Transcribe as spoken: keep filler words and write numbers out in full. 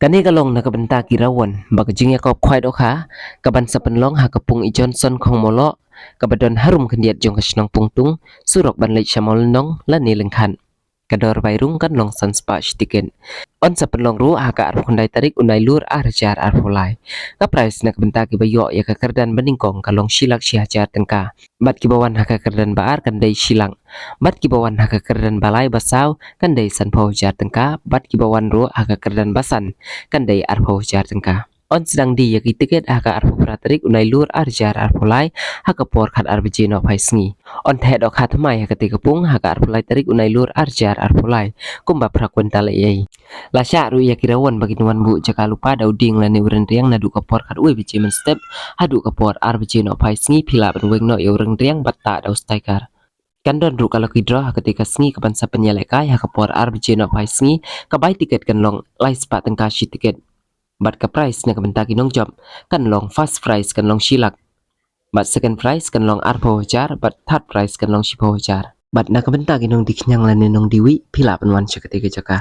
Kane ka long na ka bynta ki rawon ba ka jingïakop khwai dohkha ka ban sa pynlong ha ka pung i Johnson Khongmolo, kaba don harum khyndiat jong ka shnong Pungtung, surok ban leit sha Mawlynnong lane Lyngkhat. Ka dor bai rung kan long san spah shi tiket. Yn sa pynlong ruh ha ka arphew khyndai tarik u Nailur ar hajar arphew lai. Ka prize na ka bynta kiba ïoh ïa ka kyrdan banyngkong ka long shi lak shi hajar tyngka. Bad kiba wan ha ka kyrdan ba ar kan dei shi lak. Bad kiba wan ha ka kyrdan ba lai ba saw kan dei sanphew hajar tyngka. Bad kiba wan ruh ha ka kyrdan ba san kan dei arphew hajar tyngka. Yn sdang die ïa ki tiket ha ka arphew phra tarik u Nailur ar hajar arphew lai ha ka por khat ar baje nohphai sngi. Yn theh dohkha thymmai ha kata ka pung ha ka arphew lai tarik u Nailur ar hajar arphew lai kumba phra kwintal ei ei. La shah ruh ïa ki rawon ba kin wan buh jaka lypa da u dieng lane u rynriang naduh ka por khat wei baje mynstep haduh ka por ar baje nohphai sngi. Phi lah ban weng noh ïa u rynriang bad tah da u sticker. Kan don ruh ka lucky draw ha kata ka sngi ka ban sa pynïalehkai ha ka por ar baje nohphai sngi. Ka bai tiket kan long lai spah tyngka shi tiket. Bad ka prize na ka bynta ki nongjop kan long, first prize kan long shi lak, bad second prize kan long arphew hajar, bad third prize kan long shiphew hajar. Bad na ka bynta ki nongdie khñiang lane nongdie wih, phi lah ban wan sha kata ka jaka.